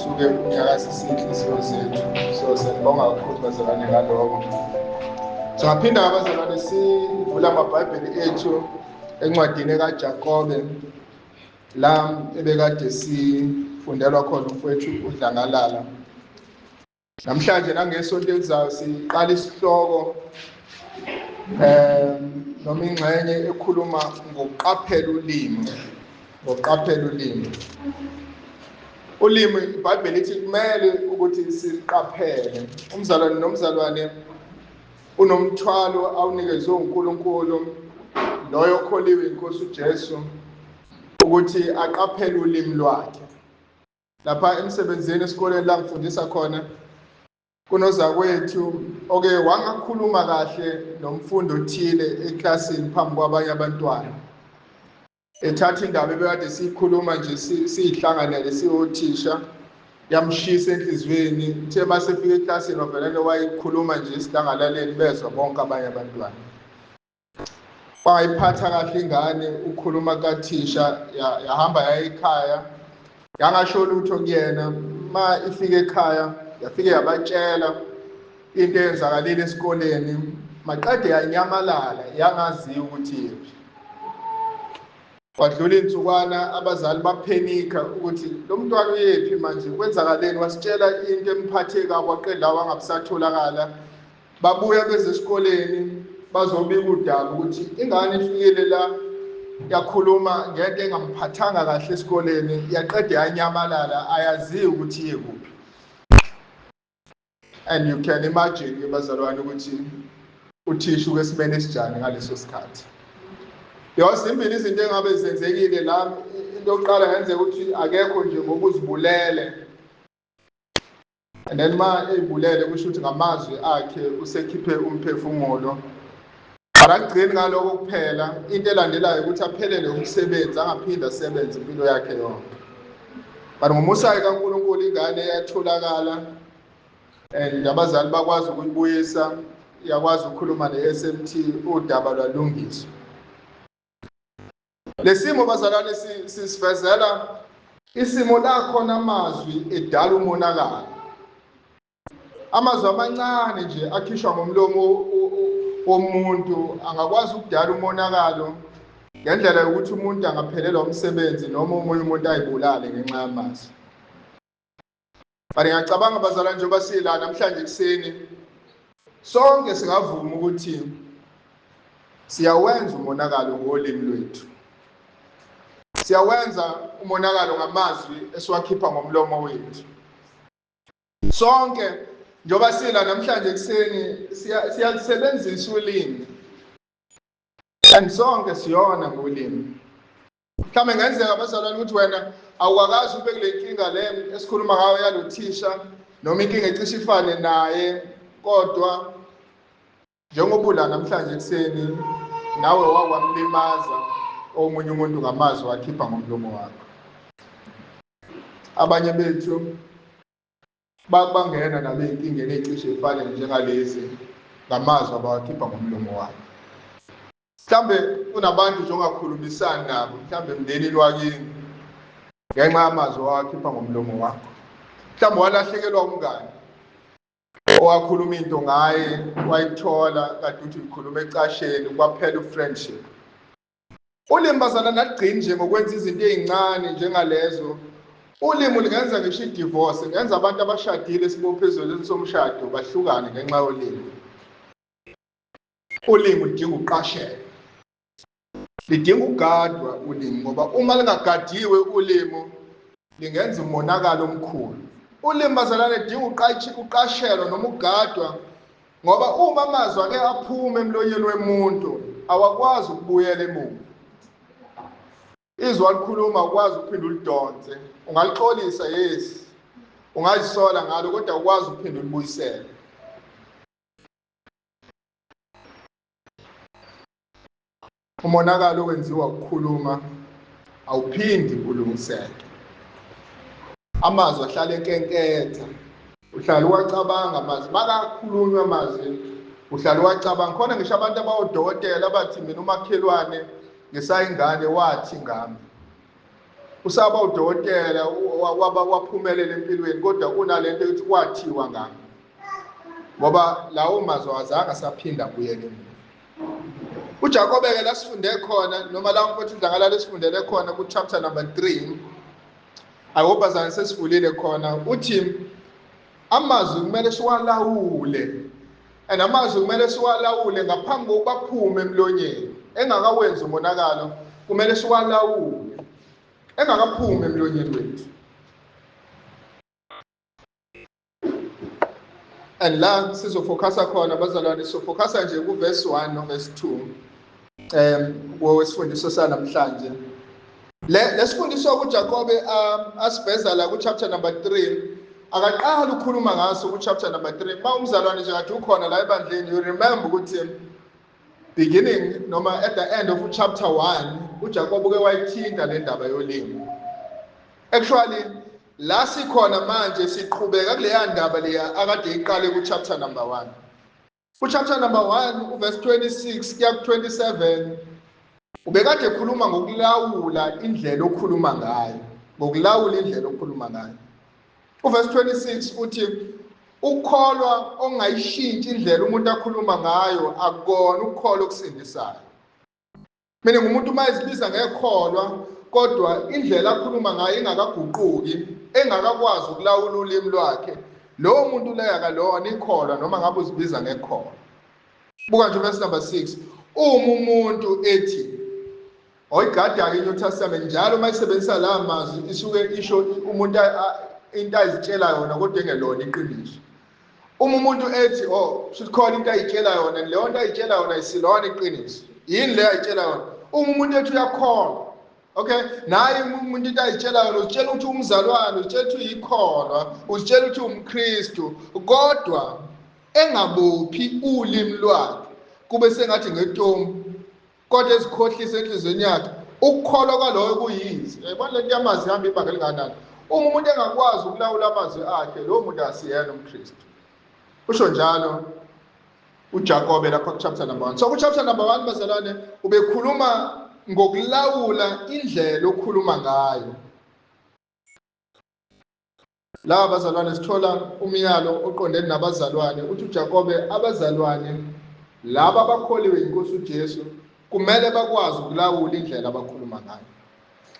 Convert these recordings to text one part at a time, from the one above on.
usuke unyakazisa inhliziyo zethu. So siyabonga kakhulu bazalwane ngalokho. Singaphinda abazalwane sivula amabhayibheli ethu encwadini kaJakobe la ebekade sifundelwa khona umfowethu uDlangalala. Namhlanje nangesonto elizayo siqala isihloko noma ingxenye ekhuluma ngokuqaphela ulimi, ngokuqaphela ulimi. Ulimi iBhayibheli lithi kumele ukuthi siqaphele. Umzalwane nomzalwane unomthwalo awunikezwe uNkulunkulu loyo okholiwe inkosi uJesu ukuthi aqaphele ulimi lwakhe. Lapha emsebenzini esikoleni la ngifundisa khona kunozakwethu oke wangakhuluma kahle nomfundi othile eklasini phambi kwabanye abantwana, ethatha indaba ebekade siyikhuluma nje siyihlanganele siwothisha, yamshisa enhliziyweni. Uthe masefika eklasini wavelele wayikhuluma nje esidlangalaleni, bezwa bonke abanye abantwana. Wayiphatha kahle ingane, ukhuluma kathisha, yahamba yaya ekhaya, yangasho lutho kuyena. Ma ifika ekhaya yafike yabatshela into eyenzakalile esikoleni, maqede yanyamalala, yangaziwa ukuthi yephi. Kwadlula insukwana, abazali baphenika ukuthi lo mntwana uyephi manje, kwenzakaleni, wasitshela into emphathe kabi, waqeda wangabusatholakala. Babuya beze esikoleni bazobika udaba ukuthi ingane ifikile la yakhuluma ngento engamphathanga kahle esikoleni, yaqeda yanyamalala, ayaziwa ukuthi iye kuphi. And you can imagine bazalwane ukuthi uthisha kwesimene esijani ngaleso sikhathi. Yosimbili izinto engabe zenzekile la, into yokuqala ngenzeka ukuthi akekho nje ngokuzibulele. And then ma eyibulele kusho ukuthi ngamazwi akhe usekhiphe umphefumulo. Akagcini ngaloko kuphela, into elandelayo ukuthi aphelele umsebenzi, angaphinde asebenze impilo yakhe yonke. But ngomusa kaNkulunkulu ingane yatholakala and abazali bakwazi ukuyibuyisa, yakwazi ukukhuluma ne-SMT, udaba lwalungiswa. Lesimo bazalwane sisivezela isimo la khona amazwi edala umonakalo. Amazwi amancane nje akhishwa ngomlomo womuntu angakwazi ukudala umonakalo ngendlela yokuthi umuntu angaphelelwa umsebenzi noma omunye umuntu ayibulale ngenxa yamazwi. But ngiyacabanga bazalwane njengoba sila namhlanje ekuseni sonke singavuma ukuthi siyawenza umonakalo ngolimi lwethu. Siyawenza umonakalo ngamazwi esiwakhipha ngomlomo wethu. Sonke njengoba sila namhlanje ekuseni siyalisebenzisa ulimi. And sonke siyona ngolimi. Mhlawumbe ngenzeka bazalwane ukuthi wena awukakazi ube kule nkinga le esikhuluma ngayo yalothisha noma inkinga ecishe ifane naye, kodwa njengoba ula namhlanje ekuseni nawe wakwamlimaza omunye umuntu ngamazwi wakhipha ngomlomo wakho. Abanye bethu bakubangena nabo ey'nkingeni ey'cishe ifane njengalezi ngamazwi abawakhipha ngomlomo wakho. Mhlambe kunabantu nje ongakhulumisani nabo, mhlambe emndenini wakini, ngenxa yamazwi owakhipha ngomlomo wakho. Mhlambe walahlekelwa umngane owakhuluma into ngaye, wayithola kade uthi uyikhuluma ecasheni, kwaphela u-friendship. Ulimi bazalwane aligcini nje ngokwenza izinto ey'ncane njengalezo. Ulimi lingenza ngisho i-divorce, lingenza abantu abashadile esibophezweni somshado bahlukane ngenxa yolimi. Ulimi lidinga ukuqashelwa, lidinga ukugadwa ulimi, ngoba uma lingagadiwe ulimi lingenza umonakalo omkhulu. Ulimi bazalwane lidinga uqashelwa noma ukugadwa, ngoba uma amazwi ake aphume emlonyeni wemuntu awakwazi ukubuyela emuva. Izwi alikhuluma ukwazi ukuphinda ulidonse, ungalixolisa yes, ungazisola ngalo, kodwa ukwazi ukuphinda ulibuyisele. Umonakalo owenziwa ukukhuluma awuphindi ulungiseke. Amazwi ahlala enkenketha, uhlala uwacabanga amazwi, makakhulunywa amazwi uhlala uwacabanga. Khona ngisho abantu abawodokotela abathi mina umakhelwane ngisayingane wathi ngami. Usaba udokotela waphumelela empilweni kodwa unalento yokuthi kwathiwa ngami. Ngoba lawo mazwi azange asaphinda abuyele emuva. uJakobe ke la sifunde khona noma la umfowethu Dlangala lesifundele khona ku chapter number 3, I hope azange sesivulile khona, uthi amazwi kumele siwalawule, and amazwi kumele siwalawule ngaphambi kokuba aphume emlonyeni, engakawenzi umonakalo, kumele siwalawule engakaphumi emlonyeni wethu. And la sizofocusa khona bazalwane, sizofocusa nje ku verse 1 no verse 2 wesifundiso sanamhlanje. Lesifundiso kuJakobe asiveza la ku chapter number 3, akaqala ukukhuluma ngaso ku chapter number 3. Ma umzalwane nje kade ukhona la ebandleni, you remember ukuthi beginning noma at the end of chapter 1 uJakobe uke wayithinta le ndaba yolimi. Actually la sikhona manje siqhubeka kuleya ndaba leya akade iqale ku chapter number 1. Ku chapter number 1 uverse 26 kuya ku 27 ubekade ekhuluma ngokulawula indlela okhuluma ngayo, ngokulawula indlela okhuluma ngayo. Uverse 26 uthi ukukholwa ongayishintshi indlela umuntu akhuluma ngayo akukona ukukholwa okusindisayo. Mina ngumuntu uma ezibiza ngekholwa kodwa indlela akhuluma ngayo ingakaguquki, engakakwazi ukulawula ulimi lwakhe, lowo muntu leyo akalona ikholwa noma ngabe uzibiza ngekholwa. Buka nje verse number 6, uma umuntu ethi oyigada-ke iNew Testament njalo uma isebenzisa la mazwi isuke isho umuntu into ayizitshela yona kodwa engelona iqiniso. Uma umuntu ethi oh sikhona into ayitshela yona, leyo nto ayitshela yona isilona iqiniso. Yini le ayitshela yona? Uma umuntu ethi uyakholwa, okay, naye umuntu into ayitshela yona uzitshela ukuthi umzalwane, uzitshela ukuthi uyikholwa, uzitshela ukuthi umKristu, kodwa engabophi ulimi lwakhe kube sengathi ngetomu, kodwa ezikhohlisa enhliziyweni yakhe, ukukholwa kwaloyo kuyize. Yayibona lento yamazwi ihamba ibanga elinganani. Uma umuntu engakwazi ukulawula amazwi akhe, lowo muntu asiyena umKristu. Usho njalo uJakobe lapha ku chapter number 1. So ku chapter number 1 bazalwane ubekhuluma ngokulawula indlela okhuluma ngayo. La bazalwane sithola umyalo oqondene nabazalwane, uthi uJakobe abazalwane laba abakholiwe inkosi uJesu kumele bakwazi ukulawula indlela abakhuluma ngayo.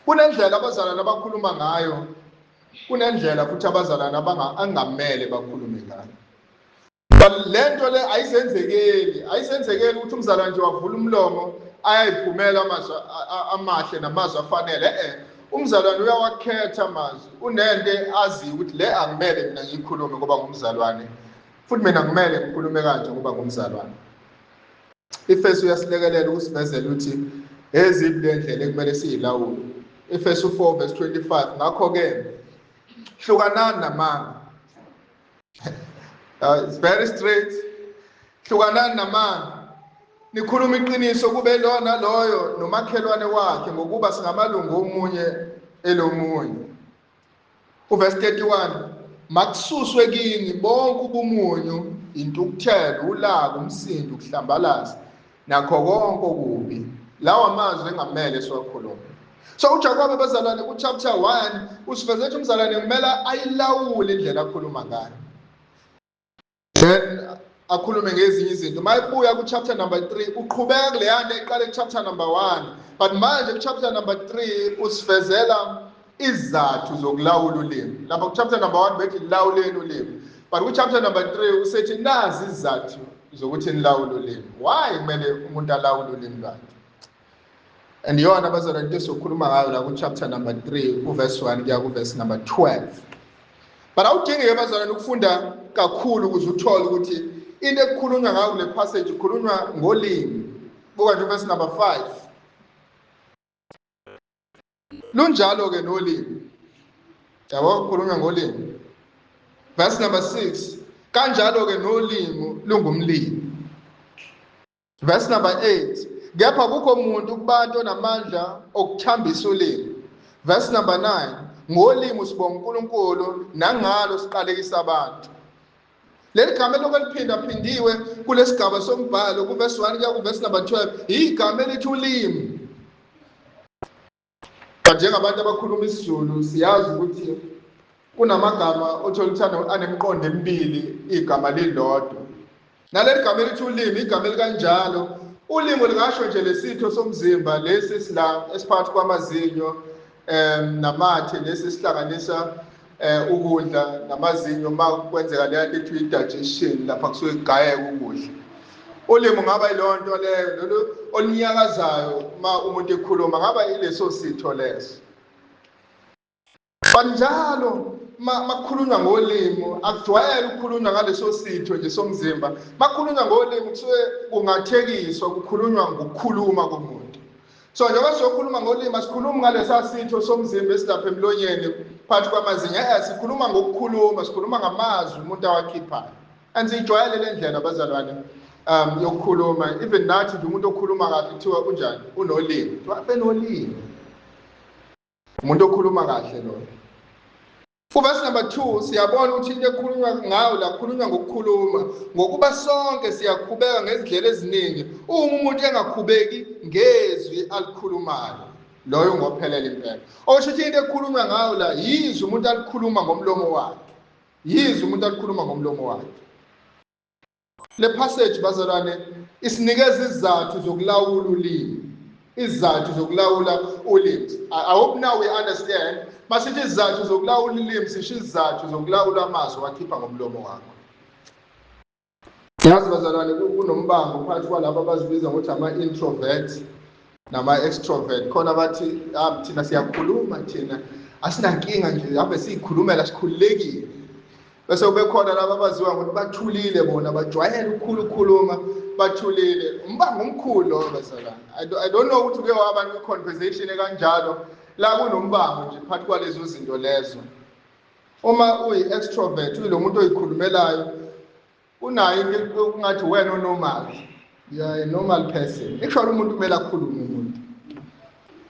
Kunendlela abazalwane abakhuluma ngayo, kunendlela futhi abazalwane angamele bakhulume ngayo. But lento le ayizenzekeli, ayizenzekeli ukuthi umzalwane nje wavula umlomo ayayiphumela amazwi amahle namazwi afanele. Umzalwane uyawakhetha amazwi, unento aziyo ukuthi le angimele mina ngiyikhulume ngoba ngumzalwane, futhi mina ngimele ngikhulume kanje ngoba ngumzalwane. Efesu uyasilekelela ukusivezela ukuthi eziphi le ndlela ekumele siyilawule. Efesu 4 verse 25, ngakho-ke hlukanani namanga. It's very straight. Hlukanani namanga, nikhuluma iqiniso kube lona loyo nomakhelwane wakhe, ngokuba singamalungu omunye elomunye. Uverse 31, makususwe kini bonke ubumunyu, intukuthelo, ulaka, umsindo, ukuhlambalaza nakho konke okubi. Lawa amazwi engamele siwakhulume. So uJakobe bazalwane ku chapter 1 usivezela ukuthi umzalwane kumele ayilawule indlela akhuluma ngayo. Then akhulume ngezinye izinto. Mayibuya ku chapter number 3 uqhubeka kuleya nto eqale ku chapter number 1, but manje ku chapter number 3 usivezela izathu zokulawula ulimi. Lapha ku chapter number 1 bethi lawuleni ulimi, but ku chapter number 3 usethi nazi izathu zokuthi nilawule ulimi. Why kumele umuntu alawule ulimi lwakhe? And yona bazalwane into esizokhuluma ngayo la ku chapter number 3 uverse 1 kuya ku verse number 12. But awudingeke bazalwane ukufunda kakhulu ukuze uthole ukuthi into ekukhulunywa ngayo kule passage ikhulunywa ngolimi. Buka nje verse number 5. Lunjalo ke nolimi. Yabo, kukhulunywa ngolimi. Verse number 6, kanjalo ke nolimi lungumlimi. Verse number 8, kepha kukho umuntu kubantu onamandla okuthambisa ulimi. Verse number 9, ngolimi sibonga uNkulunkulu nangalo siqalekisa abantu. Leli gama elokhu eliphindaphindiwe kulesigaba sombhalo ku verse 1 kuya ku verse number 12 igama elithi ulimi. But njengabantu abakhuluma isiZulu siyazi ukuthi kunamagama othola ukuthi anemiqondo emibili igama lilodwa. Naleli gama elithi ulimi, igama elikanjalo, ulimi lingasho nje lesitho somzimba lesi sila esiphakathi kwamazinyo namathe, lesi sihlanganisa ukudla namazinyo uma kwenzeka leya nto ethi i-digestion, lapha kusuke kugayeka ukudla. Ulimi ngaba yileyo nto leyo, lolu olunyakazayo uma umuntu ekhuluma, ngaba yileso sitho leso. Kanjalo makukhulunywa ngolimi akujwayele ukukhulunywa ngaleso sitho nje somzimba. Makukhulunywa ngolimi kusuke kungathekiswa, kukhulunywa ngokukhuluma komuntu. So njengoba sizokhuluma ngolimi asikhulumi ngalesa sitho somzimba esilapha emlonyeni phakathi kwamazinyo, sikhuluma ngokukhuluma, sikhuluma ngamazwi umuntu awakhiphayo. And siyijwayele le ndlela bazalwane yokukhuluma. Even nathi nje umuntu okhuluma kahle kuthiwa unjani, unolimi, kuthiwa benolimi, umuntu okhuluma kahle loyo. Verse number 2 siyabona ukuthi into ekhulunywa ngayo la, khulunywa ngokukhuluma, ngokuba sonke siyakhubeka ngezindlela eziningi. Uma umuntu engakhubeki ngezwi alikhulumayo, loyo ngophelela impela. Okusho ukuthi into ekhulunywa ngayo la yizwi umuntu alikhuluma ngomlomo wakhe, yizwi umuntu alikhuluma ngomlomo wakhe. Le passage bazalwane isinikeza izizathu zokulawula ulimi, izizathu zokulawula ulimi. I hope now we understand. Masithi izizathu zokulawula ulimi, sisho izizathu zokulawula amazwi wakhipha ngomlomo wakho. Yazi bazalwane, kunombango phakathi kwalabo abazibiza ngokuthi ama-introvert nama-extrovert. Khona bathi thina siyakhuluma, thina asinankinga nje, ave siyikhulumela sikhululekile. Bese kube khona laba abaziwa ngokuthi bathulile, bona bajwayele ukukhuluma bathulile. Umbango omkhulu lowo bazalwane. I don't know ukuthi uke waba ne-conversation ekanjalo la kunombango nje phakathi kwalezo zinto lezo. Uma uyi-extrovert, uyilo muntu oyikhulumelayo, unayo into okungathi wena normal, you are a normal person. Actually umuntu kumele akhulume, umuntu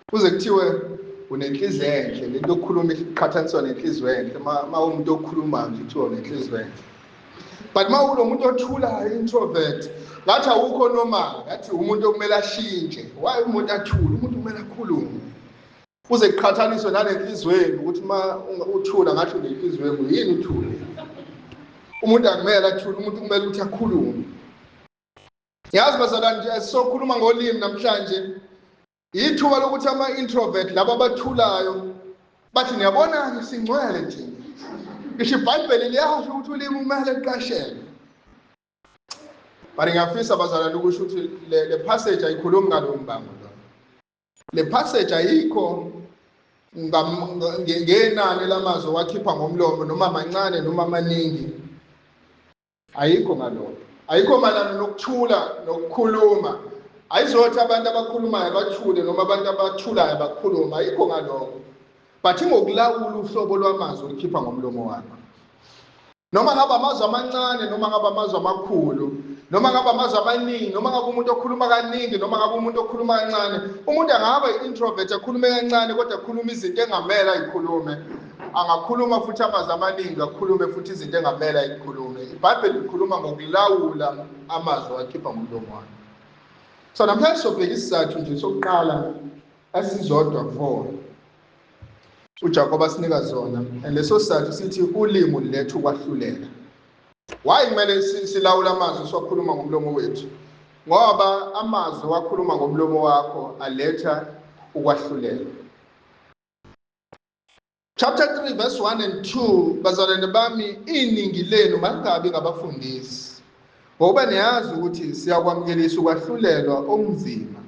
kuze kuthiwe unenhliziyo enhle. Lento yokukhuluma iqhathaniswa nenhliziyo enhle. Ma umuntu okhulumayo nje kuthiwa unenhliziyo enhle. But ma ulo muntu othulayo, introvert, ngathi awukho normal, ngathi umuntu okumele ashintshe. Why umuntu athule? Umuntu kumele akhulume, kuze kuqhathaniswe nalenhliziyweni ukuthi ma uthula ngathi unenhliziyweni. Yini uthule? Umuntu akumele athule, umuntu kumele ukuthi akhulume. Yazi bazalwane nje sizokhuluma ngolimi namhlanje, ithuba lokuthi ama-introvert laba abathulayo bathi niyabona-ke singcwele thina, ngisho iBhayibheli liyasho ukuthi ulimi kumele liqashelwe. But ngiyafisa bazalwane ukusho ukuthi le passage ayikhulumi ngalowo mbango lo. Le passage ayikho ngenani lamazwi owakhipha ngomlomo, noma mancane noma maningi, ayikho ngalokho. Ayikho mayelana nokuthula nokukhuluma. Ayizothi abantu abakhulumayo bathule noma abantu abathulayo bakhuluma, ayikho ngalokho. But ingokulawula uhlobo lwamazwi olukhipha ngomlomo wakho, noma ngabe amazwi amancane, noma ngabe amazwi amakhulu, noma ngabe amazwi amaningi, noma ngabe umuntu okhuluma kaningi, noma ngabe umuntu okhuluma kancane. Umuntu angaba i-introvert akhulume kancane kodwa akhulume izinto engamele ayikhulume. Angakhuluma futhi amazwi amaningi, akhulume futhi izinto engamele ayikhulume. IBhayibheli likhuluma ngokulawula amazwi akhipha ngomlomo wakho. So namhlanje sobheka isizathu nje sokuqala esizodwa vo uJakob asinika zona, and leso sizathu sithi ulimi luletha ukwahlulela. Why kumele silawule amazwi siwakhuluma ngomlomo wethu? Ngoba amazwi wakhuluma ngomlomo wakho aletha ukwahlulela. Chapter 3 verse 1 and 2: bazalwane bami, iningi lenu malingabi ngabafundisi, ngokuba niyazi ukuthi siyakwamukelisa ukwahlulelwa okunzima.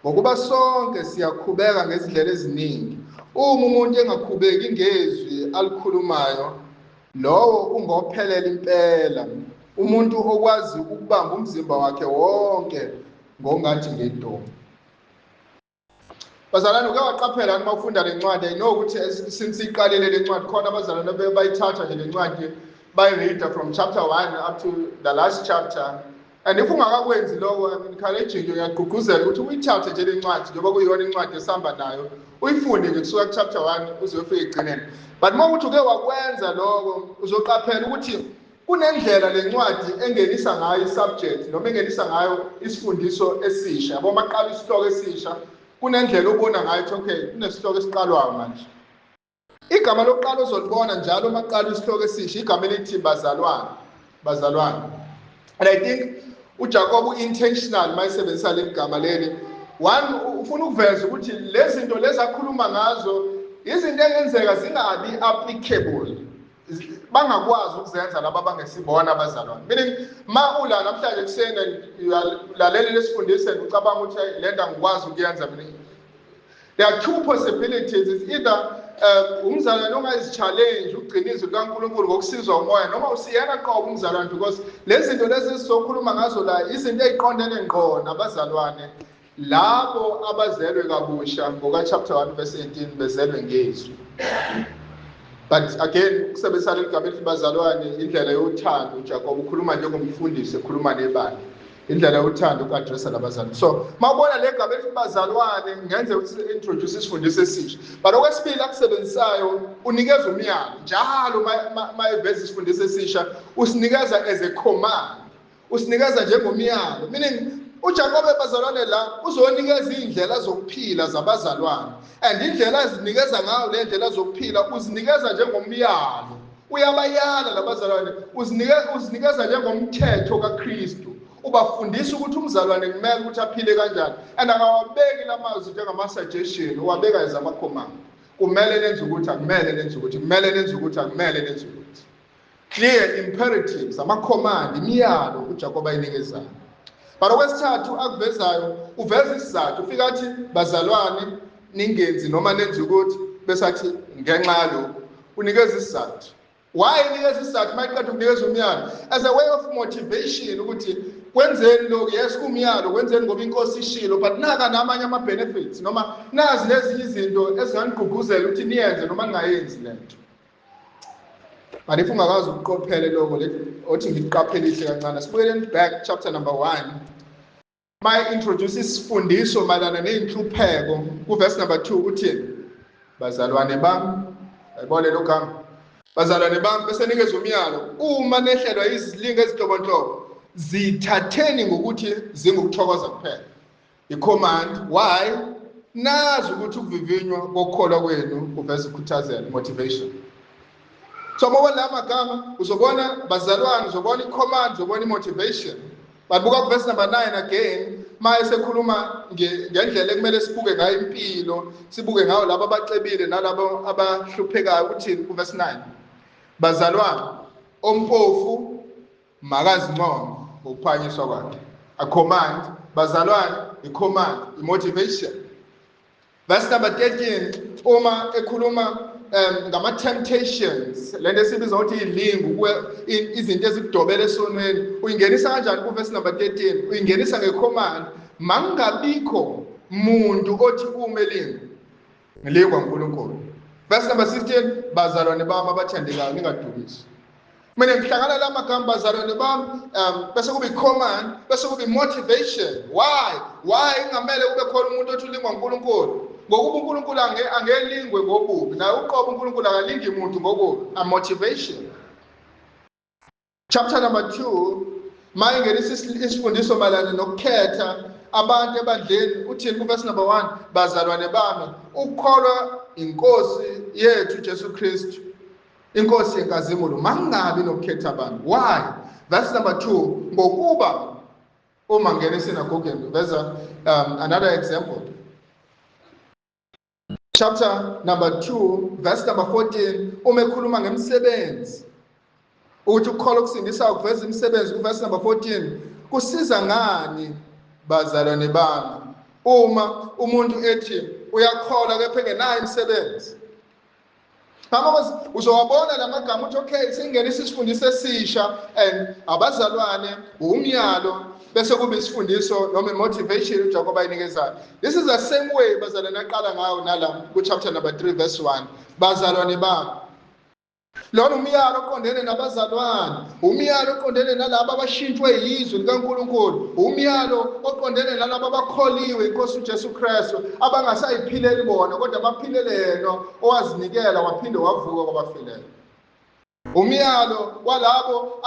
Ngokuba sonke siyakhubeka ngezindlela eziningi. Uma umuntu engakhubeki ngezwi alikhulumayo, lowo ungophelela impela, umuntu okwazi ukubamba umzimba wakhe wonke ngokungathi ngedomu. Bazalwane, uke waqaphela uma ufunda le ncwadi? I know ukuthi since iqalile le ncwadi, khona abazalwane bayithatha nje le ncwadi bayi-read from chapter 1 up to the last chapter. And if ungakakwenzi lokho, I'm encouraging you, ngiyagqugquzela ukuthi uyithathe nje le ncwadi, njengoba kuyiyona incwadi esihamba nayo, uyifunde nje kusuka ku-chapter 1 uze uyofika ekugcineni. But uma ukuthi uke wakwenza lokho, uzoqaphela ukuthi kunendlela le ncwadi engenisa ngayo i-subject noma engenisa ngayo isifundiso esisha. Yabo, maqala isihloko esisha, Kunendlela obona ngayo ukuthi okay, kunesihloko esiqalwayo manje. Igama lokuqala ozolibona njalo uma kuqala isihloko esisha, igama elithi bazalwane, bazalwane. And I think uJakob intentional mayisebenzisa leli gama leli. One, ufuna ukuveza ukuthi lezi zinto lezi akhuluma ngazo izinto engenzeka zingabi applicable, bangakwazi ukuzenza laba abangesibona abazalwane. Meaning ma ula namhlanje ekuseni uyalalela lesifundiso and ucabanga ukuthi le nto angikwazi ukuyenza mina, there are two possibilities. It's either umzalwane ongayizi-challenge ukugcina izwi likaNkulunkulu ngokusizwa umoya, noma usiyena qobo umzalwane, because lezi zinto lezi esizokhuluma ngazo la izinto ey'qondene ngqo nabazalwane labo abazelwe kabusha ngoka chapter 1 verse 18, bezelwe ngezwi. But again, ukusebenzisa leli gama elithi bazalwane, indlela yothando, uJakob ukhuluma njengomfundisi ekhuluma nebandla, indlela yothando uku-addressa labazalwane. So mawubona le gama elithi bazalwane, ngenze ukuthi introduce isifundiso esisha. But okwesibili akusebenzisayo, unikeza umyalo njalo ma eveza isifundiso esisha, usinikeza as a command, usinikeza njengomyalo. Meaning uJakobe, bazalwane, la uzonikeza iy'ndlela zokuphila zabazalwane, and indlela azinikeza ngayo le ndlela zokuphila uzinikeza njengomyalo, uyabayala labazalwane, uzinikeza njengomthetho kaKristu, ubafundisa ukuthi umzalwane kumele ukuthi aphile kanjani. And akawabeki lamazwi njengama-suggestion, uwabeka as ama-command. Kumele nenze ukuthi, akumele nenze ukuthi, kumele nenze ukuthi, akumele nenze ukuthi. Clear imperatives, ama-command, imiyalo uJakob ayinikezayo. But okwesithathu akuvezayo, uveza isizathu. Ufika athi bazalwane ningenzi noma nenze ukuthi, bese athi ngenxa yalokhu, unikeza isizathu. Why unikeza isizathu mayiqeda ukunikeza umyalo? As a way of motivation ukuthi kwenzeni lokhu, yes kumyalo, kwenzeni ngoba inkosi ishilo, but naka namanye ama-benefits noma nazi nezinye izinto ezinganigqugquzela ukuthi niyenze noma ningayenzi lento. But if ungakazi ukuqophele lokho, othi ngikuqaphelise kancane, sibuyeleni back chapter number 1, may introduce isifundiso mayelana ney'nhlupheko. Kuverse number 2 uthi bazalwane bami, ayibone lo gama bazalwane bami, bese nikeza umyalo: uma nehlelwa izilingo ezinhlobonhlobo, zithatheni ngokuthi zingukuthokoza kuphela. I-command. Why? Nazi ukuthi ukuvivinywa kokukholwa kwenu kuveza ukukhuthazela, motivation. So uma la magama uzobona bazalwane, uzobona i-command, uzobona i-motivation. But buka kuverse number 9 again, ma esekhuluma ngendlela ekumele sibuke ngayo impilo, sibuke ngayo labo abacebile nalabo abahluphekayo, uthini kuverse 9? Bazalwane, ompofu makazincome ngokuphakanyiswa kwakhe. A command, bazalwane, i-command, i-motivation. Verse number 13, uma ekhuluma ngama-temptations, lento esibiza ukuthi iyilingu, izinto ezikudobela esonweni, uyingenisa kanjani kuverse number 13? Uyingenisa ngecommand: mangabikho muntu othi umelingo, ngilingwa uNkulunkulu. Verse number 16, bazalwane bami abathandekayo, ningadukiswa. Mina ngihlangana la magama bazalwane bami, bese kuba i-command, bese kuba i-motivation. Why kungamele kube khona umuntu othi ulingwa uNkulunkulu? Ngokuba uNkulunkulu angelingwe ngobubi, naye uqobo uNkulunkulu akalingi umuntu ngokubi. A motivation. Chapter number 2, mayingenisa isifundiso mayelana nokukhetha abantu ebandleni, uthini kuverse number 1? Bazalwane bami, ukukholwa inkosi yethu Jesu Kristu, inkosi yenkazimulo, mangabi nokukhetha abantu. Why? Verse number 2, ngokuba uma ngena esinagogeni, veza another example. Chapter number 2 verse number 14, uma ekhuluma ngemisebenzi, ukuthi ukukholwa okusindisayo kuveza imisebenzi, kuverse number 14, kusiza ngani bazalwane bami uma umuntu ethi uyakholwa kepha engenayo imisebenzi? Ngakho uzowabona lamagama ukuthi okay, singenisa isifundiso esisha and abazalwane umyalo, bese kuba isifundiso noma i-motivation uJakob ayinikezayo. This is the same way bazalwane aqala ngayo nala ku chapter number 3 verse 1, bazalwane bami. Lona umyalo oqondene nabazalwane, umyalo oqondene nalabo abashintshwe yizwi likaNkulunkulu, umyalo oqondene nalabo abakholiwe inkosi uJesu Kristu, abangasayiphileli bona kodwa baphilele yena owazinikela waphinde wavuka kwabafileyo. Umyalo walabo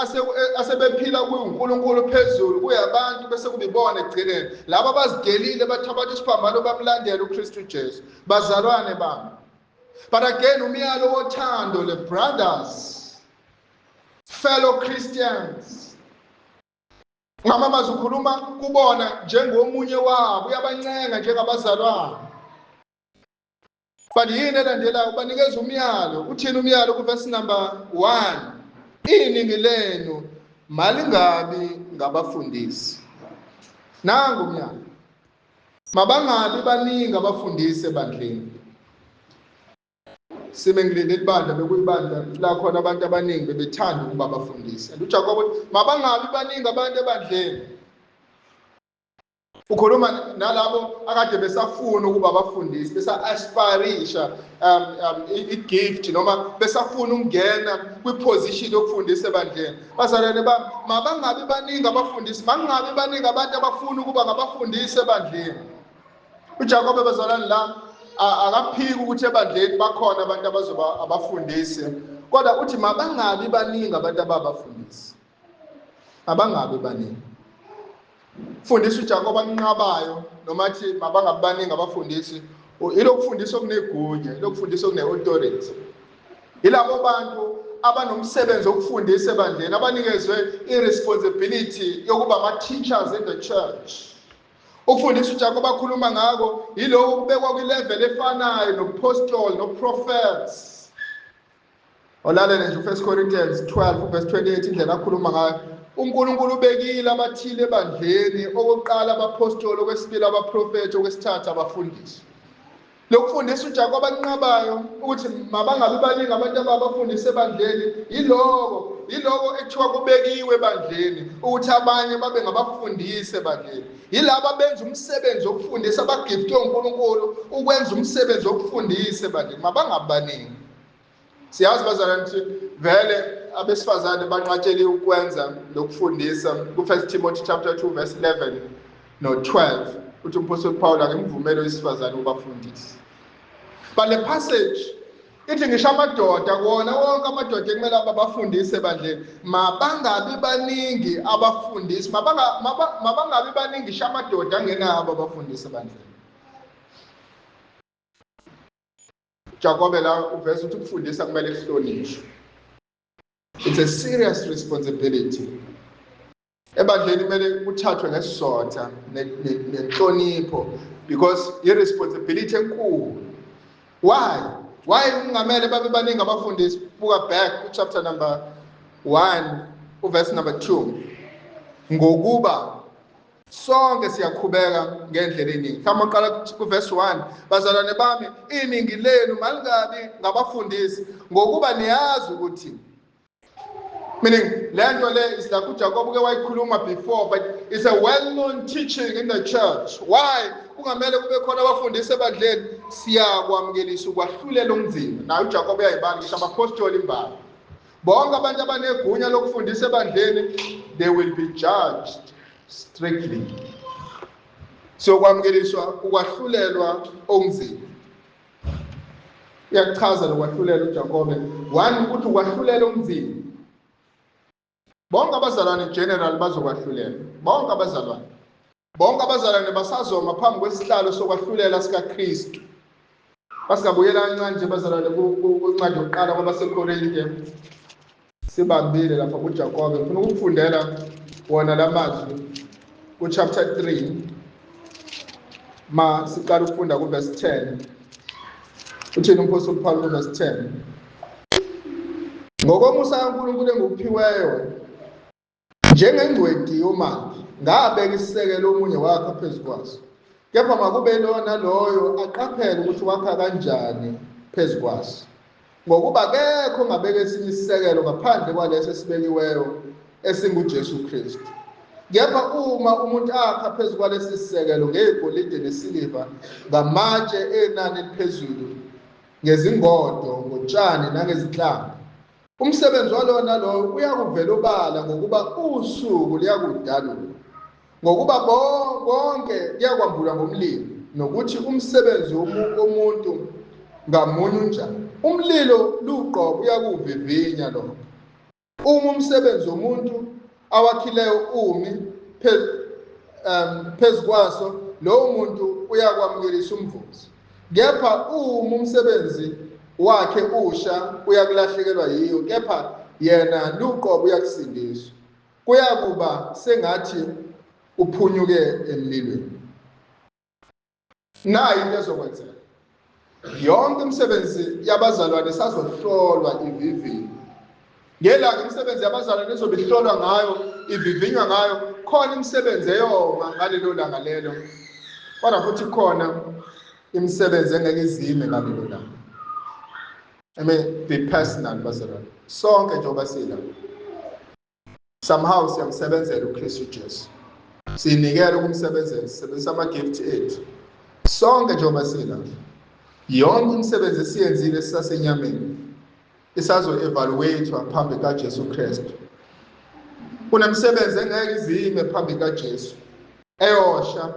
asebephila kuNkulunkulu phezulu kuyabantu bese kubibona ekugcineni labo abazidelile bathabatha isiphambano bamlandela uKristu Jesu. Bazalwane bami, but again umyalo wothando, le brothers, fellow Christians. Ngamamazwi ukhuluma kubona njengomunye wabo, uyabancenga njengabazalwane. But yini elandelayo? Ubanikeza umyalo. Uthini umyalo kuvesi number 1? Iningi lenu malingabi ngabafundisi. Nangu umyalo, mabangabi baningi abafundisi ebandleni. Sime ngilinde ibandla, bekuyibandla la khona abantu abaningi bebethanda ukuba abafundisi. And uJakobe uthi mabangabi baningi abantu ebandleni. Ukhuluma nalabo akade besafuna ukuba abafundisi, besa-aspirisha i-gift noma besafuna ukungena kwi-position yokufundisa ebandleni. Bazalwane bami, mabangabi baningi abafundisi, makungabi baningi abantu abafuna ukuba ngabafundisi ebandleni. UJakobe bazalwane la akaphiki ukuthi ebandleni bakhona abantu abazoba abafundisi, kodwa uthi mabangabi baningi abantu ababafundisi, abangabi baningi. Fundisa uJakobe anqabayo noma athi mabangabi baningi abafundisi, ilokufundisa okunegunya, ilokufundisa okune-authority. Yilabo bantu abanomsebenzi wokufundisa ebandleni, abanikezwe i-responsibility yokuba ama-teachers in the church. Ukufundisa uJakobe akhuluma ngako yiloko kubekwa kwi-level efanayo no-apostle no-prophets. Olalele nje u1 Corinthians 12 verse 28, indlela akhuluma ngayo. uNkulunkulu ubekile abathile ebandleni, okokuqala abapostoli, okwesibili abaprofethi, okwesithathu abafundisi. Lokufundisa uJakobe anqabayo ukuthi mabangabi baningi abantu ababafundisa ebandleni, yiloko ekuthiwa kubekiwe ebandleni ukuthi abanye babe ngabafundisi ebandleni. Yilabo abenza umsebenzi wokufundisa, abagiftwe uNkulunkulu ukwenza umsebenzi wokufundisa ebandleni, mabangabi baningi. Siyazi bazalwane ukuthi vele abesifazane banqatsheliwe ukwenza lokufundisa. Ku-1 Timothy chapter 2 verse 11 no-12 uthi umpostoli Paul akemvumele owesifazane ukubafundisa. But le passage ithi ngisho amadoda, kona wonke amadoda ekumele ababafundise ebandleni, mabangabi baningi abafundisi, mabangabi baningi ngisho amadoda angenabo abafundisi ebandleni. Jakobe la uveza ukuthi ukufundisa kumele kuhlonishwe. It's a serious responsibility. Ebandleni kumele kuthathwe ngesizotha nenhlonipho because i-responsibility enkulu. Why? Why kungamele babe baningi abafundisi? Buka back ku chapter number 1 uverse number 2. Ngokuba sonke siyakhubeka ngendlela eningi. Mhlawumbe uqala kuverse 1, bazalwane bami, iningi lenu malingabi ngabafundisi ngokuba niyazi ukuthi, meaning le nto le is like uJakobe uke wayikhuluma before, but it's a well-known teaching in the church. Why kungamele kube khona abafundisi ebandleni? Siyakwamukelisa ukwahlulela okunzima. Naye uJakobe uyayibanga, ngisho abapostoli imbala, bonke abantu abanegunya lokufundisa ebandleni, they will be judged strictly. Siyokwamukeliswa ukwahlulelwa okunzima. Uyakuchaza lokwahlulela uJakobe. One, ukuthi ukwahlulela okunzima, bonke abazalwane general bazokwahlulela, bonke abazalwane, bonke abazalwane basazoma phambi kwesihlalo sokwahlulela sikaKristu. Basingabuyela kancane nje bazalwane kuncwadi yokuqala kwabaseKorinte, sibambile lapha kuJakobe. Ngifuna ukufundela wona lamazwi ku-chapter 3, ma siqala ukufunda ku-verse 10. Uthini umpostoli Paul ku-verse 10? Ngokomusa kaNkulunkulu enguphiweyo njengengcweti yomakhi, ngabeka isisekelo, omunye wakha phezu kwaso, kepha makube lowo naloyo aqaphele ukuthi wakha kanjani phezu kwaso. Ngokuba akekho ongabeka esinye isisekelo ngaphandle kwaleso esibekiweyo, esinguJesu Kristu. Kepha uma umuntu akha phezu kwalesi sisekelo ngegolide nesiliva, ngamatshe enani eliphezulu, ngezingodo, ngotshani nangezinhlanga, umsebenzi walowo nalowo uyakuvela obala, ngokuba usuku luyakudalula, ngokuba konke kuyakwambulwa ngomlilo, nokuthi umsebenzi womuntu ngamunye unjani. Umlilo luqobo uyakuvivinya lokho. Uma umsebenzi womuntu awakhileyo umi phezu kwaso, lowo muntu uyakwamukelisa umvuzo. Kepha uma umsebenzi wakhe usha, uyakulahlekelwa yiyo, kepha yena luqobo uyakusindiswa. Kuyakuba sengathi uphunyuke emlilweni. Nayi into ezokwenzeka. Yonke imisebenzi yabazalwane isazohlolwa ivivinyo. Ngelanga imisebenzi yabazalwane izobe ihlolwa ngayo, ivivinywa ngayo, khona imisebenzi eyoma ngalelo langa lelo. Kodwa futhi khona imisebenzi engeke izime ngalelo langa. I mean, be personal bazalwane. Sonke njengoba sila. Somehow siyamsebenzela uKristu Jesu. Sinikela ukumsebenzela, sisebenzisa ama-gift ethu. Sonke njengoba sila. Yonke imisebenzi esiyenzile sisasenyameni isazo-evaluate-wa phambi kaJesu Kristu. Kunemisebenzi engeke izime phambi kaJesu eyosha,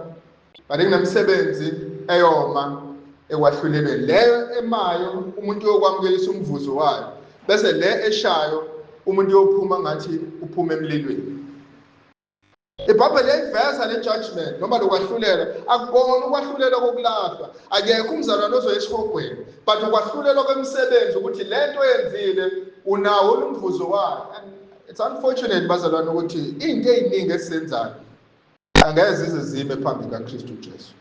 but kunemisebenzi eyoma ekwahlulelweni. Leyo emayo umuntu uyokwamukelisa umvuzo wayo, bese le eshayo umuntu uyophuma ngathi uphuma emlilweni. IBhayibheli liyayiveza le judgment noma lokwahlulela. Akubona ukwahlulelwa kokulahlwa, akekho umzalwane ozoya esihogweni, but ukwahlulelwa kwemisebenzi, ukuthi le nto oyenzile unawo umvuzo wayo. And it's unfortunate, bazalwane, ukuthi into ey'ningi esizenzayo angeke zize zime phambi kaKristu Jesu,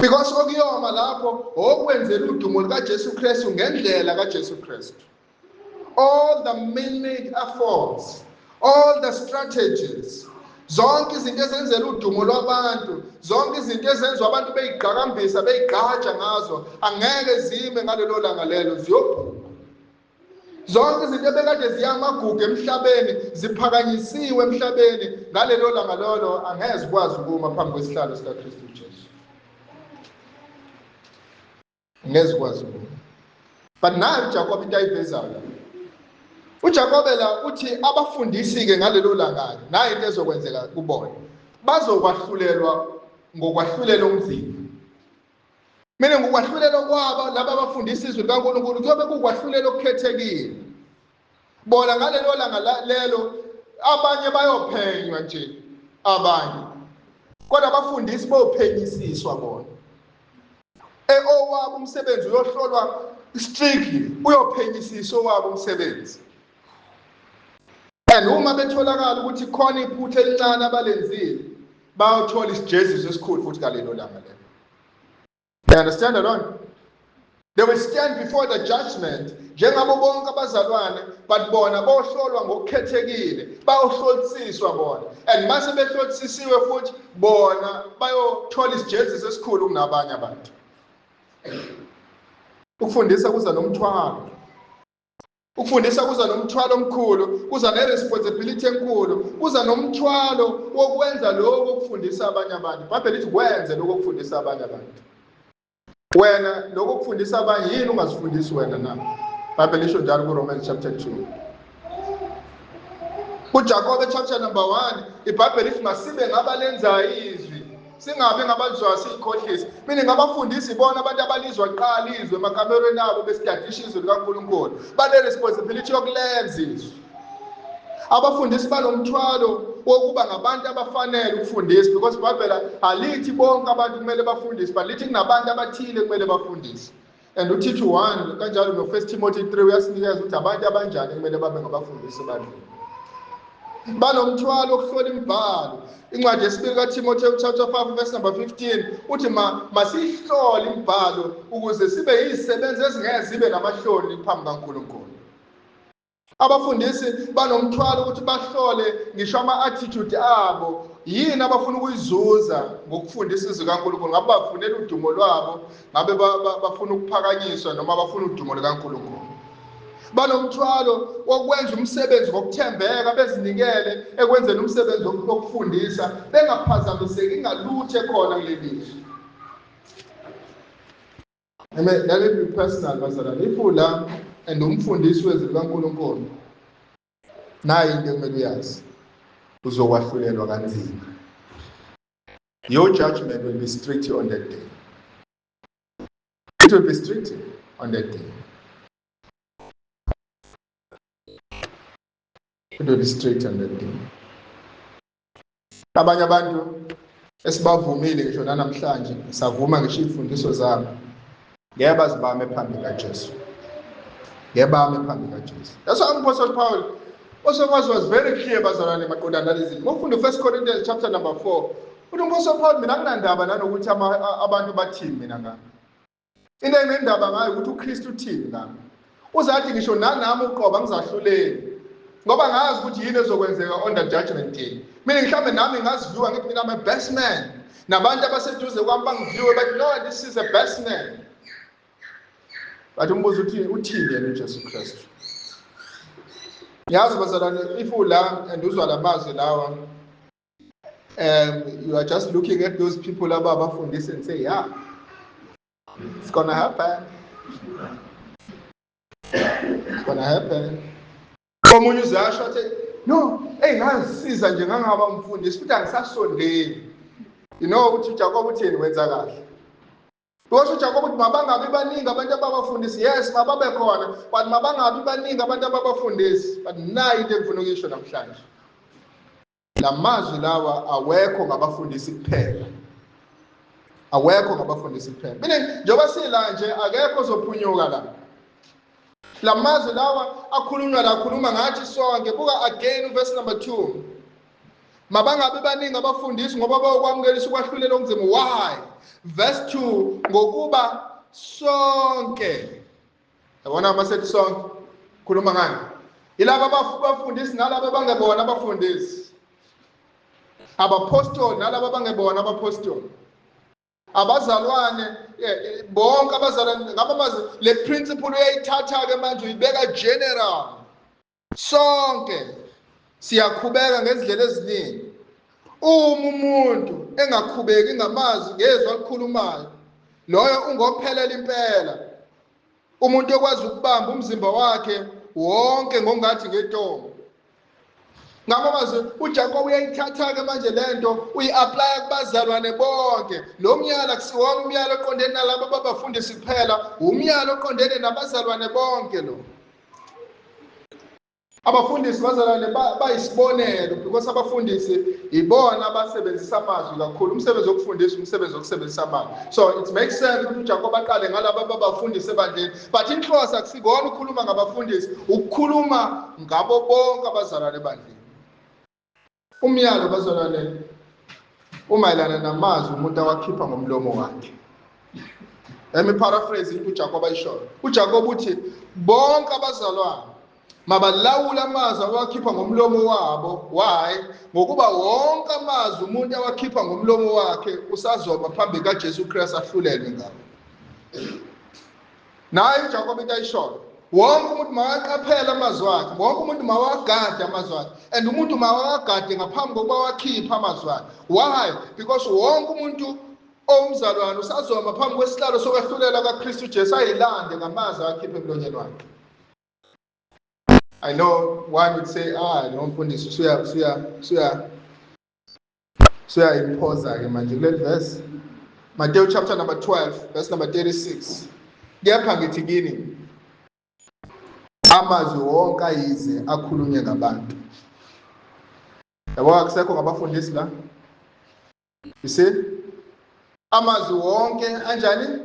because okuyoma lapho okwenzela udumo lukaJesu Kristu ngendlela kaJesu Kristu. All the man-made efforts, all the strategies, zonke izinto ezenzela udumo lwabantu, zonke izinto ezenziwa abantu beyiqhakambisa, beyigqaja ngazo, angeke zime ngalelo langa lelo, ziyobhubha. Zonke izinto ebekade ziyamagugu emhlabeni, ziphakanyisiwe emhlabeni, ngalelo langa lolo angeke zikwazi ukuma phambi kwesihlalo sikaKristu Jesu, ngeke zikwazi ukuma. But nayo uJakobe into ayivezayo, uJakobe la uthi abafundisi-ke ngalelo langa, nayo into ezokwenzeka kubona, bazokwahlulelwa ngokwahlulela umzimba. Mina ngokwahlulelwa kwabo laba abafundisa izwi likaNkulunkulu kuyobe kukwahlulela okukhethekile. Bona ngalelo langa lelo, abanye bayophenywa nje abanye, kodwa abafundisi bophenyisiswa bona. Owabo umsebenzi uyohlolwa strictly, uyophenyisiswa owabo umsebenzi. And uma betholakala ukuthi khona iphutha elincane abalenzile, bayothola isijeziso esikhulu futhi ngalelo langa lelo. You understand lona? They will stand before the judgment njengabo bonke abazalwane, but bona bohlolwa ngokukhethekile, bayohlolisiswa bona. And mase behlolisisiwe futhi bona bayothola isijeziso esikhulu kunabanye abantu. Ukufundisa kuza nomthwalo. Ukufundisa kuza nomthwalo omkhulu, kuza ne-responsibility enkulu, kuza nomthwalo wokwenza lokho okufundisa abanye abantu. IBhayibheli lithi kwenze lokho okufundisa abanye abantu. Wena lokho okufundisa abanye, yini ungazifundisi wena na? IBhayibheli lisho njalo ku-Romans chapter 2. KuJakobe chapter number 1, iBhayibheli lithi masibe ngabalenzayo izwi, singabi ngabalizwayo siyikhohlisa. Mina ngabafundisi ibona abantu abalizwa kuqala izwi emakamerweni abo besitadisha izwi likaNkulunkulu. Bane-responsibility yokulenza izwi. Abafundisi banomthwalo wokuba ngabantu abafanele ukufundisa, because iBhayibheli alithi bonke abantu kumele bafundise, but lithi kunabantu abathile kumele bafundise. And uThithu 1 kanjalo no-1 Timothy 3 uyasinikeza ukuthi abantu abanjani kumele babe ngabafundisi ebandleni. Banomthwalo wokuhlola imibhalo. Incwadi yesibili kaTimotheo chapter 5 verse number 15 uthi ma masihlole imibhalo ukuze sibe yizisebenzi ezingeke zibe namahloni phambi kaNkulunkulu. Abafundisi banomthwalo ukuthi bahlole ngisho ama-attitude abo, yini abafuna ukuyizuza ngokufundisa izwi kaNkulunkulu. Ngabe bafunela udumo lwabo, ngabe bafuna ukuphakanyiswa, noma bafuna udumo likaNkulunkulu? Banomthwalo wokwenza umsebenzi ngokuthembeka, bezinikele ekwenzeni umsebenzi wokufundisa, bengaphazamiseki ngalutho ekhona kuleli zwe. Amen. Let me be personal, bazalwane. If ula and umfundisi wezwi likaNkulunkulu, nayi into ekumele uyazi, uzokwahlulelwa kanzima. Your judgment will be strict on that day. It will be strict on that day. To be straight on that day. Abanye abantu esibavumile ngisho nanamhlanje, savuma ngisho iy'mfundiso zabo, ngeke bazibame phambi kaJesu. Ngeke bame phambi kaJesu. That's why Apostle Paul also was very clear, bazalwane, maqondana nalezi zinto. Mawufunda u-1 Corinthians chapter number 4, uthi Apostle Paul, mina anginandaba nanokuthi abantu bathini mina ngami. Into enginendaba ngayo ukuthi uKristu uthini ngami. Uzathi ngisho nanami uqobo angizahluleli. Ngoba ngazi ukuthi yini ezokwenzeka on the judgment day. Mina mhlambe nami ngaziviwa ngithi mina I'm a best man. Nabantu abaseduze kwami bangiviwe bathi, "No, this is a best man." But umbuzo uthi, uthini yena uJesu Kristu? Yazi bazalwane, if ula and uzwa lamazwi lawa, you are just looking at those people ababafundisi and say, "Yeah, it's gonna happen. It's gonna happen." Omunye uzasho athi, "No, hey, ngazisiza nje ngangaba umfundisi futhi angisasondeli." You know ukuthi uJakob uthini? Wenza kahle. Because uJakob uthi mabangabi baningi abantu ababafundisi. Yes, mababe khona, but mabangabi baningi abantu ababafundisi. But nayi into engifuna ukuyisho namhlanje. Lamazwi lawa awekho ngabafundisi kuphela. Awekho ngabafundisi kuphela. Mina njengoba sila nje, akekho ozophunyuka la. Lamazwi lawa akhulunywa la, akhuluma ngathi sonke. Buka again verse number 2. Mabangabi baningi abafundisi ngoba bayokwamukelisa ukwahlulela okunzima. Why? Verse 2, ngokuba sonke. Yabona masethi sonke, khuluma ngani? Yilaba abafundisi nalabo abangebona abafundisi. Abapostoli nalabo abangebona abapostoli. Abazalwane bonke abazalwane, ngaba mazi le principle uyayithatha ke manje uyibeka general. Sonke siyakhubeka ngezindlela eziningi. Uma umuntu engakhubeki ngamazwi ngezwi alikhulumayo, loyo ungophelela impela. Umuntu okwazi ukubamba umzimba wakhe wonke ngongathi ngetongo. Ngamazwi uJakob uyayithatha ke manje lento, uyi-applya kubazalwane bonke. Lo myalo akusiwona umyalo oqondene nalabo ababafundisi kuphela, umyalo oqondene nabazalwane bonke lo. Abafundisi bazalwane bayisibonelo because abafundisi ibona abasebenzisa amazwi kakhulu. Umsebenzi wokufundisa umsebenzi wokusebenzisa amazwi. So it makes sense ukuthi uJakob aqale ngalabo ababafundisi ebandleni. But inhloso akusikona ukukhuluma ngabafundisi, ukukhuluma ngabo bonke abazalwane ebandleni. Umyalo bazalwane umayelana namazwi umuntu awakhipha ngomlomo wakhe. Let me paraphrase into uJakob ayishoyo. uJakob uthi bonke abazalwane mabalawule amazwi awakhipha ngomlomo wabo. Why? Ngokuba wonke amazwi umuntu awakhipha ngomlomo wakhe usazoba phambi kaJesu Kristu ahlulelwe ngawo. Naye uJakob into ayishoyo, wonke umuntu makaqaphele amazwi akhe, wonke umuntu mawagade amazwi akhe, and umuntu mawagade ngaphambi kokuba wakhipha amazwi akhe. Why? Because wonke umuntu owumzalwane usazoma phambi kwesihlalo sokwahlulela kaKristu Jesu ayilande ngamazwi akhiphe emlonyeni wakhe. I know one would say, "Ah, no mfundisi suya impose ke manje kule verse." Matthew chapter number 12 verse number 36. Kepha ngithi kini, amazwi wonke ayize akhulunywe ngabantu. Yabo, akusekho ngabafundisi la. You see? Amazwi wonke anjani?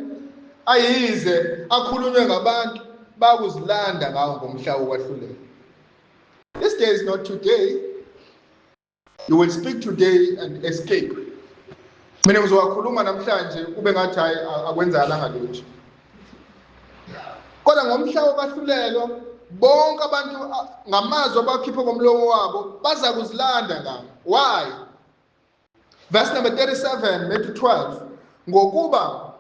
Ayize akhulunywe ngabantu bakuzilanda ngawo ngomhla wokwahlulela. This day is not today. You will speak today and escape. Mina ngizowakhuluma namhlanje kube ngathi hayi, akwenzakalanga lutho. Kodwa ngomhla wokwahlulelwa bonke abantu ngamazwi abakhipha ngomlomo wabo baza kuzilanda ngawo. Why? Verse number 37, Matthew 12. Ngokuba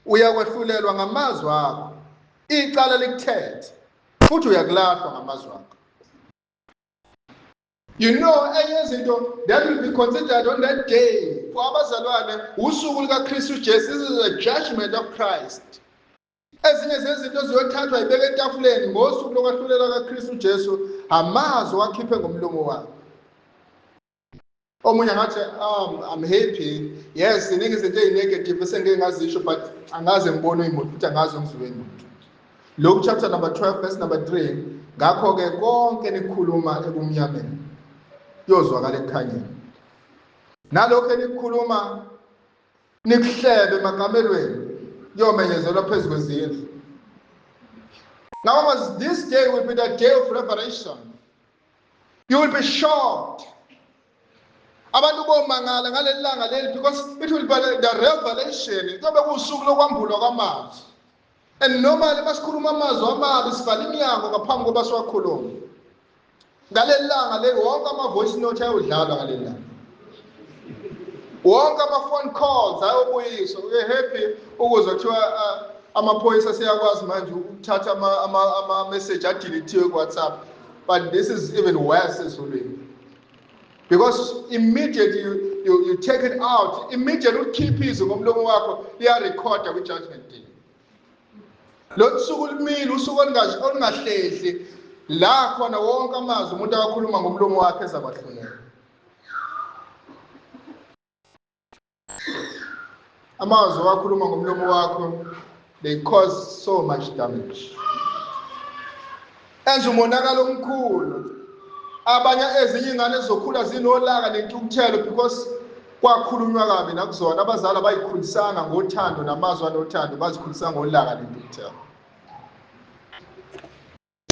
uyakwahlulelwa ngamazwi akho, icala likuthethe, futhi uyakulahlwa ngamazwi akho. You know, enye izinto that will be considered on that day for abazalwane, usuku lukaKristu Jesu. This is a judgment of Christ. Ezinye zezinto ziyothathwa ibeke etafuleni ngosuku lokwahlulela kaKristu Jesu, amazwi wakhiphe ngomlomo wakhe. Omunye angathi, "I'm happy. Yes, ziningi izinto ezinegative esengike ngazisho, but angaze ngibone umuntu futhi angaze ngizwe umuntu." Luke chapter number 12 verse number 3. Ngakho-ke konke nikhuluma ebumnyameni kuyozwakala ekukhanyeni, nalokho enikukhuluma nikuhlebe emakamelweni kuyomenyezelwa phezu kwezindlu. Now, this day will be the day of revelation. You will be shocked. Abantu bomangala ngaleli langa leli, because it will be the revelation. Kuyobe kuwusuku lokwambulwa kwamazwi. And normally masikhuluma amazwi amabi sivala iminyango ngaphambi kokuba siwakhulume. Ngaleli langa leli wonke ama-voice note ayodlalwa ngaleli langa. Wonke ama-phone calls ayobuyiswa. Uye happy ukuzwa kuthiwa amaphoyisa seyakwazi manje ukuthatha ama-message adeletiwe ku-WhatsApp. But this is even worse ezulwini. Because immediately you take it out, immediately ukhiphe izwi ngomlomo wakho, liyarekhoda kwi-judgment day. Lo suku lumile, usuku olungahlehli, la khona wonke amazwi umuntu akakhuluma ngomlomo wakhe ezakwahlulela. Amazwi owakhuluma ngomlomo wakho, they cause so much damage. Enza umonakalo omkhulu. Abanye ezinye ingane ezizokhula zinolaka nentukuthelo because kwakhulunywa kabi nakuzona. Abazali abayikhulisanga ngothando namazwi anothando, bazikhulisa ngolaka nentukuthelo.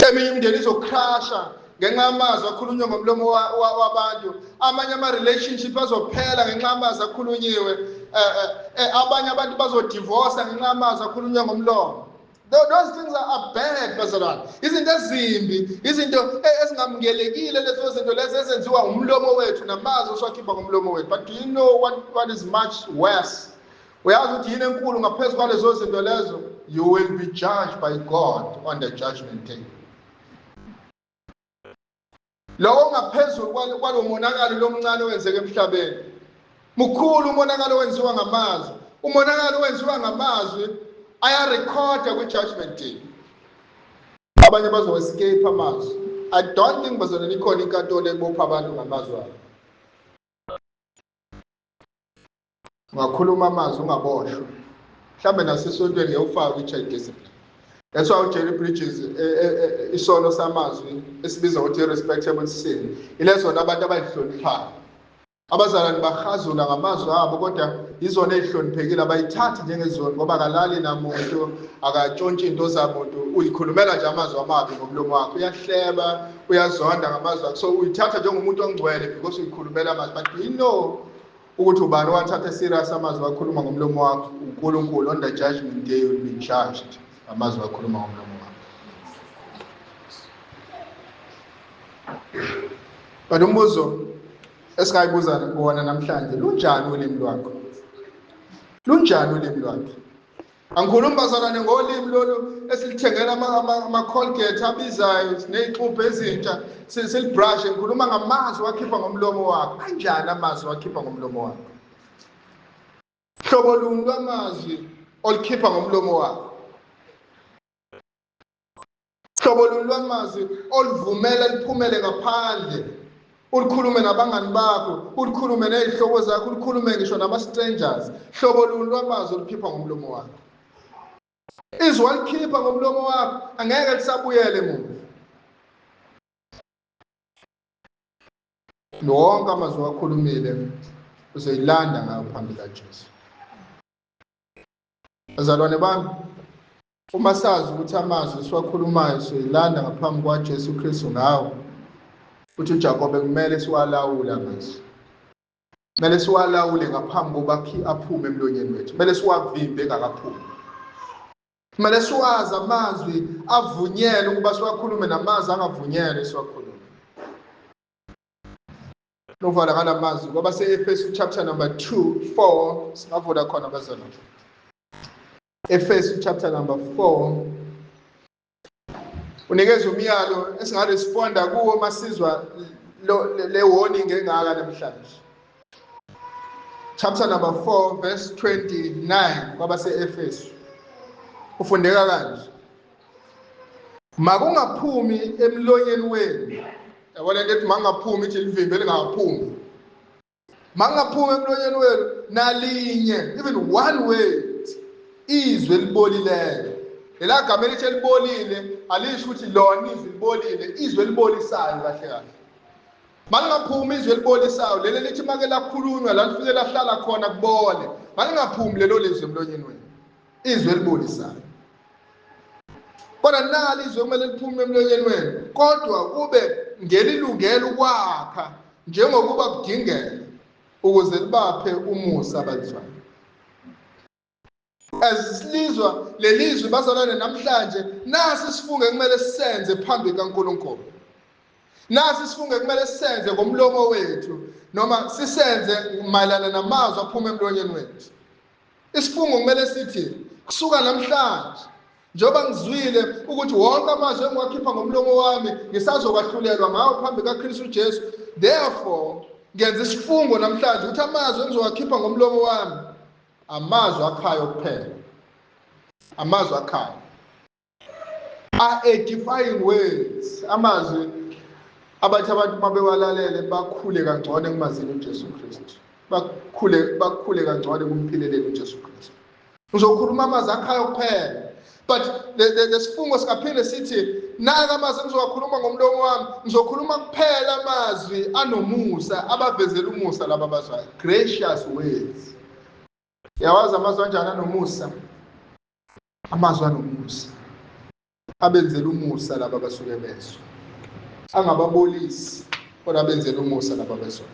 Eminye imindeni izokrasha ngenxa yamazwi akhulunywe ngomlomo wabantu. Amanye ama-relationship azophela ngenxa yamazwi akhulunyiwe. Abanye abantu bazodivorsa ngenxa yamazwi akhulunywe ngomlomo. Those things are bad, bazalwane. Izinto ezimbi, izinto ezingamukelekile, lezo zinto lezo ezenziwa ngumlomo wethu namazwi esiwakhipha ngomlomo wethu. But do you know what is much worse? Uyazi ukuthi yini enkulu ngaphezu kwalezo zinto lezo? You will be judged by God on the judgment day. Lokho ngaphezulu kwalo monakalo lomncane owenzeka emhlabeni. Mkhulu umonakalo owenziwa ngamazwi. Umonakalo owenziwa ngamazwi ayarekhoda kwi-judgment day. Abanye bazo-escape amazwi. I don't think bazona ikhona inkantolo ebopha abantu ngamazwi abo. Ungakhuluma amazwi ungaboshwa. Mhlambe nasesontweni ngeke ufake i-child discipline. That's why uJerry Bridges isono samazwi esibiza ngokuthi irrespectable sin. Ilezona abantu abayihloniphayo. Abazalwane bahazula ngamazwi abo, kodwa izona ezihloniphekile abayithathi njengezona, ngoba akalali namuntu, akatshontshi into zamuntu, uyikhulumela nje amazwi amabi ngomlomo wakhe, uyahleba, uyazonda ngamazwi akhe. So uyithatha njengomuntu ongcwele because uyikhulumela amazwi. But do you know ukuthi ubani owathatha serious amazwi akhuluma ngomlomo wakho? uNkulunkulu. On the judgment day you will be judged amazwi akhuluma ngomlomo wakho. But umbuzo esingayibuza wona namhlanje, lunjani ulimi lwakho? Lunjani ulimi lwakho? Angikhulumi bazalwane ngolimi lolu esilithengela ama-Colgate abizayo ney'xubho ezintsha silibrushe. Ngikhuluma ngamazwi wakhipha ngomlomo wakho. Kanjani amazwi wakhipha ngomlomo wakho? Hlobo luni lwamazwi olukhipha ngomlomo wakho? Hlobo luni lwamazwi oluvumela liphumele ngaphandle? Ulikhulume nabangani bakho, ulikhulume nezihlobo zakho, ulikhulume ngisho nama-strangers. Hlobo luni lwamazwi olukhipha ngomlomo wakho? Izwi walikhipha ngomlomo wakho angeke lisabuyele emuva. Wonke amazwi wakhulumile uzoyilanda ngayo phambi kaJesu. Bazalwane bami, uma sazi ukuthi amazwi siwakhulumayo siyoyilanda ngaphambi kwaJesu Kristu ngawo, uthi uJakobe kumele siwalawule amazwi. Kumele siwalawule ngaphambi kokuba aphume emlonyeni wethu. Kumele siwavimbe engakaphumi. Kumele siwazi amazwi avunyelwe ukuba siwakhulume namazwi angavunyelwe siwakhulume. Novala ngalamazwi kwabase-Efesu chapter number 2 4, singavula khona bazalwane. Efesu chapter number 4 unikeza umyalo esingaresponda kuwo masizwa le warning engaka namhlanje. Chapter number 4 verse 29 kwabase-Efesu ufundeka kanje: makungaphumi emlonyeni wenu. Yabona into ethi mangaphumi, ithi livimbe lingaphumi. Mangaphumi emlonyeni wenu nalinye, even one word, izwi elibolileyo. Lela gama elithi elibolile alisho ukuthi lona izwi libolile, izwi elibolisayo kahle kahle. Malingaphumi izwi elibolisayo, leli lithi make lakhulunywa la lifike lahlala khona kubole. Malingaphumi lelo lizwi emlonyeni wenu. Izwi elibolisayo. Kodwa nali izwi kumele liphume emlonyeni wenu, kodwa kube ngelilungela ukwakha njengokuba kudingeka ukuze libaphe umusa abalizwayo. As silizwa lelizwi bazalwane namhlanje, nasi isifungo ekumele sisenze phambi kaNkulunkulu. Nasi isifungo ekumele sisenze ngomlomo wethu noma sisenze mayelana namazwi aphuma emlonyeni wethu. Isifungo kumele sithi kusuka namhlanje njengoba ngizwile ukuthi wonke amazwi engiwakhipha ngomlomo wami ngisazokwahlulelwa ngawo phambi kaKristu Jesu, therefore ngenza isifungo namhlanje ukuthi amazwi engizowakhipha ngomlomo wami amazwi akhayo kuphela, amazwi akhayo, are edifying words, amazwi abathi abantu uma bewalalele bakhule kangcono ekumazini uJesu Kristu, bakhule kangcono ekumphileleni uJesu Kristu. Ngizokhuluma amazwi akhayo kuphela. But lesifungo singaphinde sithi naka amazwi engizowakhuluma ngomlomo wami, ngizokhuluma kuphela amazwi anomusa, abavezela umusa laba abazwayo, gracious words. Yawazi amazwi anjani anomusa? Amazwi anomusa abenzela umusa laba abasuke bezwa, angababolisi kodwa abenzela umusa laba abezwa.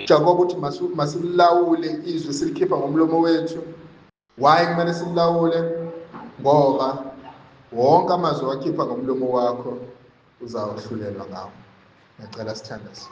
Jakob uthi masilawule izwi silikhipha ngomlomo wethu. Why kumele silawule? Ngoba wonke amazwi wakhipha ngomlomo wakho uzawuhlulelwa ngawo. Ngiyacela sithandaze.